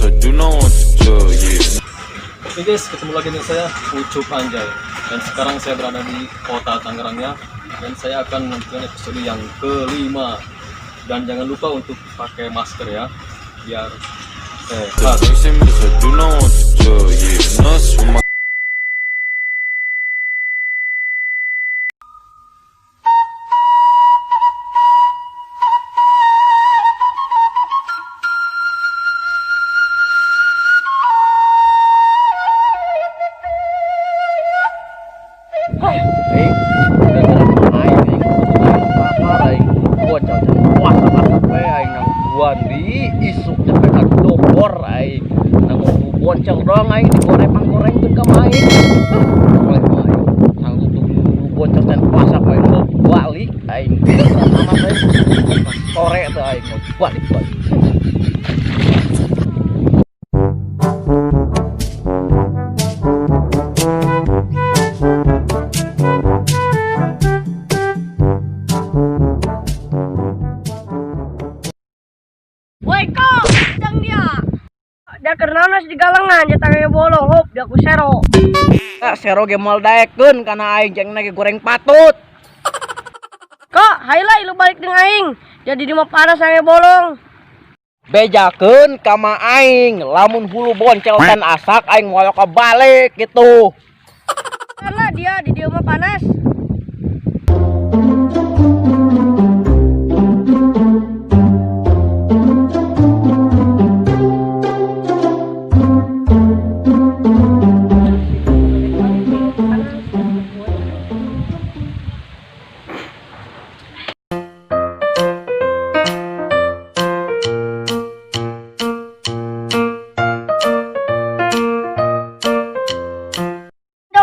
I do not want to tell, yeah. Oke guys, ketemu lagi dengan saya Ucup Anjay. Dan sekarang saya berada di kota Tangerang ya. Dan saya akan menentukan episode yang kelima. Dan jangan lupa untuk pakai masker ya, biar The sehat. things they miss, I do not want to tell, yeah. Nuts with my Aing gara-gara aing aing lapar aing bocah puasa masak we aing nang buan di isuk nyampe ka Bogor aing nang boncel doang aing digoreng panggorengkeun ka aing oleh mah aing sanggup tuh boncel dan puasa aing mau balik aing sama aing sore tuh aing mau balik balik. Woi kok, sedang dia. Dia kernanas di galangan, dia tangannya bolong, hop, dia ku sero. Ah, sero ge moal daekeun kana aing jeung ge goreng patut. Kok, hai lah, lu balik dengan aing. Jadi di panas tangannya bolong. Bejakeun ka ma aing lamun hulu boncel tan asak aing moal balik gitu. Karena dia di dia mah panas.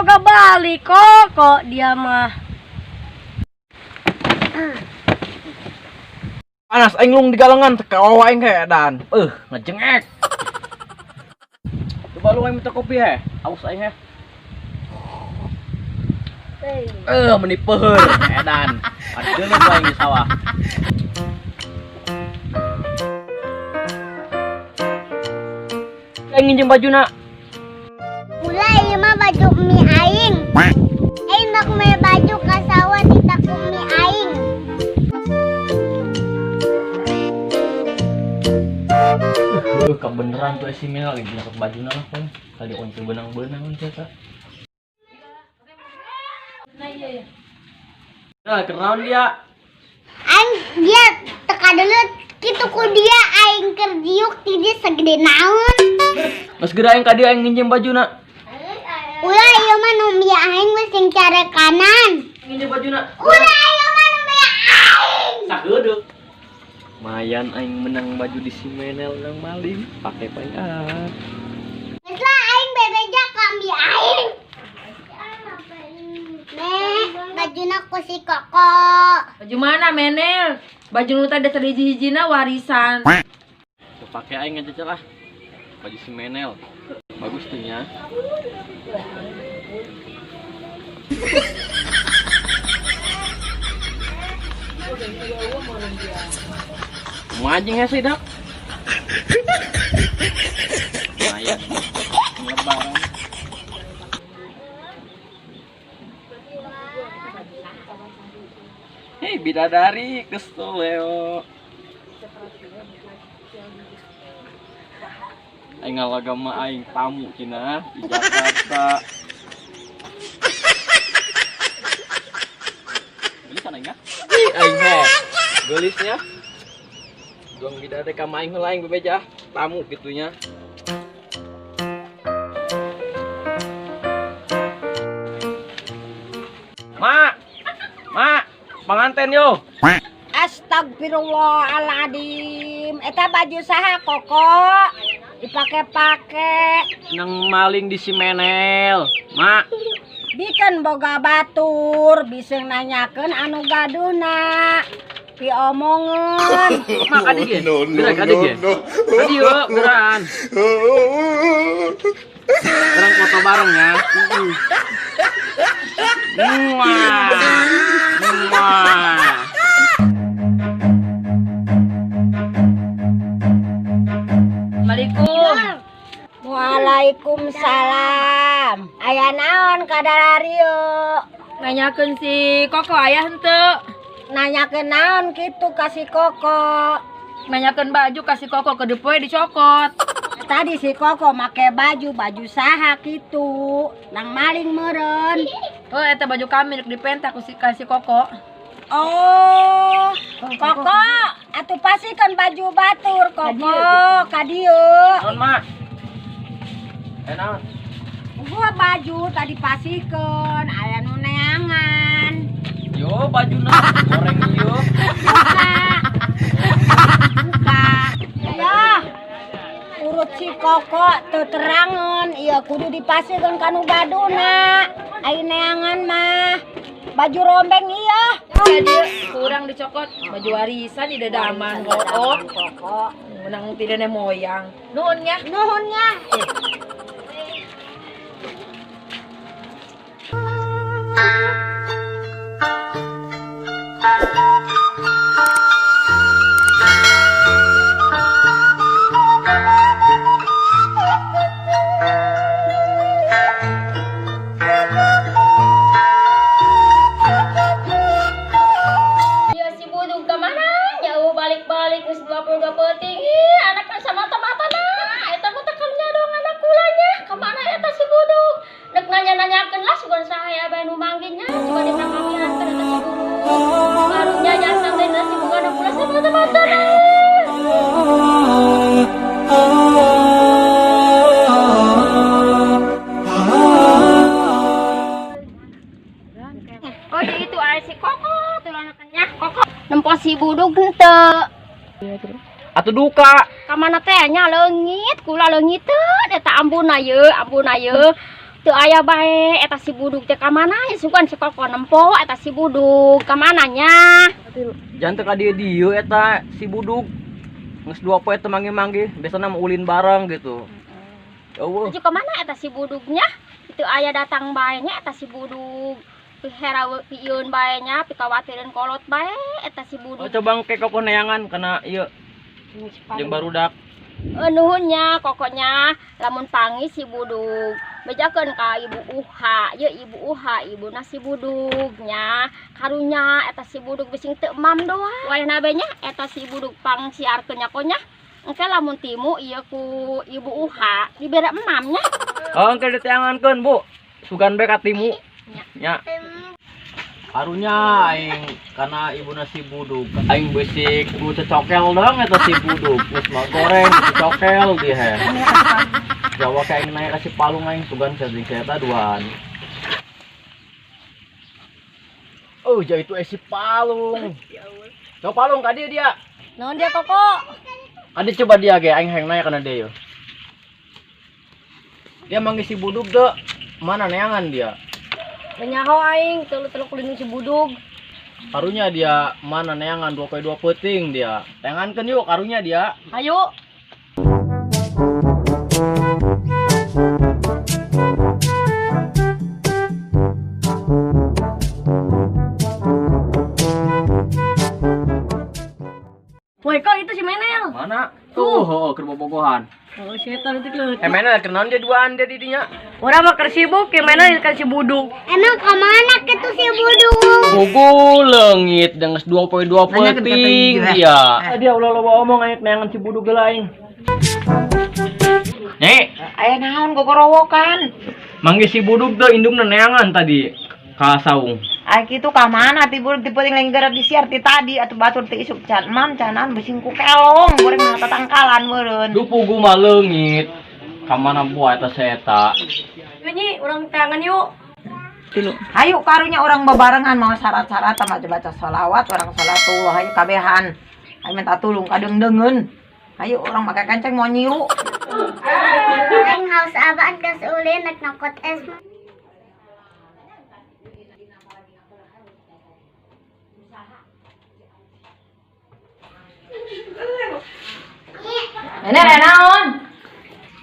Udah balik kok, kok dia mah. Panas aing lung di galengan teu kawawa aing kayak dan. Ngejengek. Coba lu aing minta kopi he. Aus aing he. Meni peuheur edan. Adeuleuh aing di sawah. Aing nginjem bajuna. Ulah ieu mah baju mie aing. Aing nak mere baju ka sawah ditaku mie aing. Kebeneran tuh si Mel lagi nyokot bajuna lah pun. Kali once benang-benang once eta. Nah, kenaon dia? Aing dia teka dulu kitu ku dia aing keur diuk ti dia segede naon. Geus geura aing ka dieu aing nginjem bajuna. Ulah ieu mah nu mie aing geus sing care kanan. Nginjem bajuna. Ulah ieu mah nu mie aing. Sakedeuk. Mayan aing menang baju di si Menel nang maling pakai paling ah. Geus lah aing bebeja ka mie aing. Nek, bajuna ku si Koko. Baju mana Menel? Baju nu tadi hiji-hijina warisan. Pakai aing aja lah. Baju si Menel. Bagus tuh nya. Majing hese dak. Lumayan. Lebaran. Hei bidadari kesel Leo. Aing ngalagama aing tamu cina di Jakarta. Geulis aing ah. Ih, aing he. Geulisnya. Gong bidadari ka aing heula aing bebeja tamu gitunya. Ma. Ma, pengantin yo. Astagfirullahaladzim. Eta baju saha Koko? Dipake-pake. Nang maling di si Menel. Ma, Bikin boga batur, bisa nanyakeun anu gaduna. Piomongeun. mak adik ge. Gerak adik ge. Adik yuk, geran. Sekarang foto bareng ya. Muah. Muah. Assalamualaikum. Waalaikumsalam. Aya naon ka dararieu? Nanyakeun si Koko aya henteu? Nanyakeun naon kitu ka si Koko? Nanyakeun baju ka si Koko ke depoe dicokot. Tadi si Koko make baju, baju saha kitu? Nang maling meureun. Oh, eta baju kami rek dipenta ku si ka si Koko. Oh, Koko, atuh pasikeun baju batur Koko ka dieu. Naon, Mak? Eh, naon? Gua baju tadi pasikeun, aya nu neangan. Yo, bajuna goreng ieu. Buka. Buka. Ya. Urut si Koko teu terangeun, ieu kudu dipasikeun ka nu gaduna. Ai neangan mah baju rombeng ieu. Ka dieu kurang dicokot baju warisan di dadaman oh. Koko. Menang tidak nenek moyang. Nuhun nya. Nuhun nya. Ya si budug ke mana? Jauh balik-balik geus 22 peuting. Ih, anak kan sama mata nah. Eta mah teh karunya dong anak kulanya. Kemana eta si budug? Nek nanya-nanyakeun lah sugan saha ya bae nu manggihnya. Coba dipanggihan eta si budug. Karunya jasa teh si boga nu kula sama mata nah. Oh, jadi itu aya si Koko, tuh anaknya Koko. Nempo si budug henteu. Atuh duka. Kamana teh nya leungit, kula leungiteun eta ambuna ye, ambuna ye. Teu aya bae eta si budug teh ka mana ya sugan si Koko nempo eta si budug ka mana nya? Jangan teu ka dieu dieu eta si budug. Geus 2 poe teu manggih-manggih, biasana mah ulin bareng gitu. Eueuh. Tuju ka mana eta si budugnya? Teu aya datang bae nya eta si budug. Pihera piieun bae nya, pikawatireun kolot bae eta si Oh, budug. coba engke Koko neangan kana ieu jeung barudak. Nuhun nya kokoknya lamun pangi si budug. Bejakeun ka Ibu Uha, ye Ibu Uha, ibuna si budug nya. Karunya eta si budug bising teu emam doang. Wayahna bae nya eta si budug pangsiarkeun nya konya. Engke lamun timu ieu ku Ibu Uha dibere emam nya. Oh, engke diteangankeun, Bu. Sugan bae katimu. Nya. Karunya aing kana ibuna si budug. Aing beusik ku cecokel dong eta si budug. Geus mah goreng cecokel di he. Jawa ka aing nanya ka si palung aing sugan cacing saya eta duaan. Oh, ja itu si palung. Coba palung ka dieu dia. Naon dia Koko? Adi coba dia ge aing hayang nanya kana dia yo. Dia manggih si budug teu? Mana neangan dia? Menyaho aing telu-telu kulin si budug. Karunya dia mana neangan 2 poe 2 peuting dia. Teangankeun yuk karunya dia. Ayo. Woi, kok itu si Menel? Mana? Tuh, oh, keur bobogohan. Oh, setan itu leutik. Eh, Menel kenaon dia duaan dia di dinya. Urang mah keur sibuk, ke Menel keur si budug. Emang kemana kitu si budug? Bugu leungit dengan 2 poe 2 peuting dia. Dia ulah loba omong aing neangan si budug geula aing. Nek, Aya naon gogorowokan? manggih si budug teu indungna neangan tadi ka saung. Ai kitu ka mana ti budug ti peuting lain gara disiar ti tadi atuh batur ti isuk can emam canan bising ku kelong goreng mah tatangkalan meureun. Duh pugu mah leungit. Ka mana buah eta si eta? Yuk nyi, urang tangan yuk. Hayu karunya orang babarengan mau syarat-syarat baca baca sholawat orang sholatullah hayu kabehan. Hayu minta tulung kadeung-deungeun. Hayu orang make kenceng mau nyiru. Aing haus apaan kas ulin nek nyokot es. Nenek naon?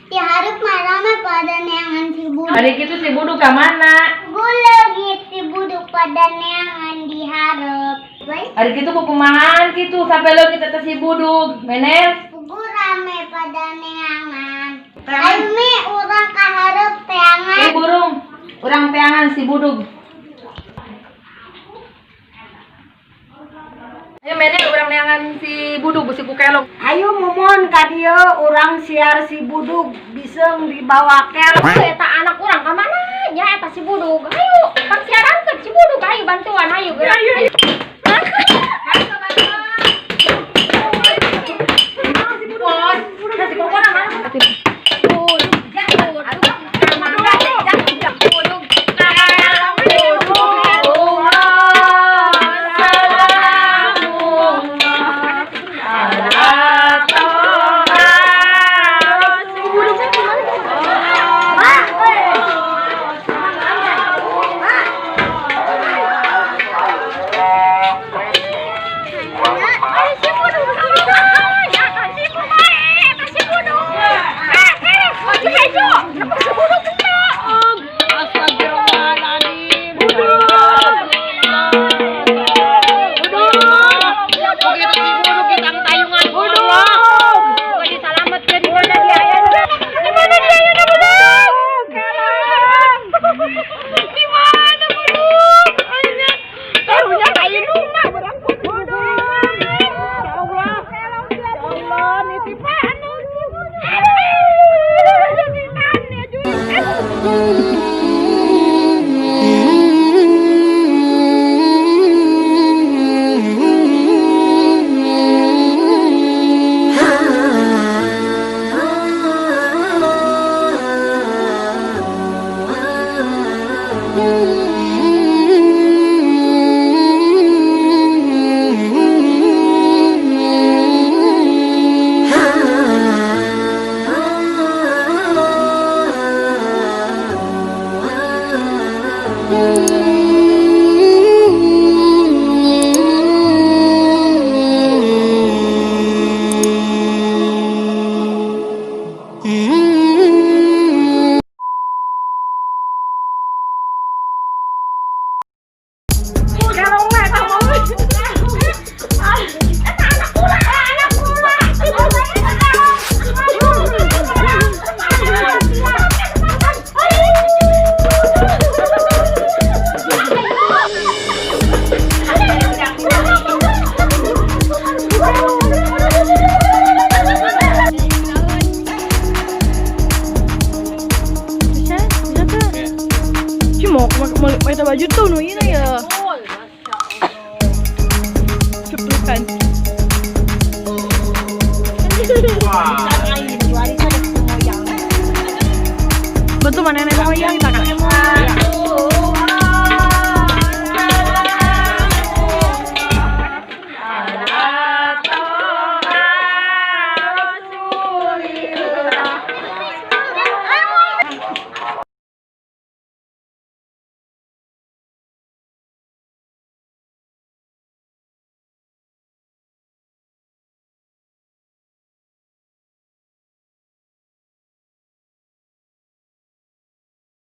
Di hareup marana pada neangan si buduk. Hari kitu si budug ka mana? Guleungit si buduk pada neangan di hareup. Baik, Hari kitu kukumahan kitu sampai leungit eta si budug. Menel pugu rame pada neangan. Neangan si Budug. Ayo mene urang neangan si Budug si Kukelok. Ayo mumun ka dieu urang siar si Budug biseung dibawa kel. Eta anak urang ka mana nya eta si Budug. Ayo pangsiarankeun si Budug, ayo bantuan ayo gerak. Ayo. Mau baju tuh nu ini ya. Cuplikan. Betul mana nenek moyang kita kan.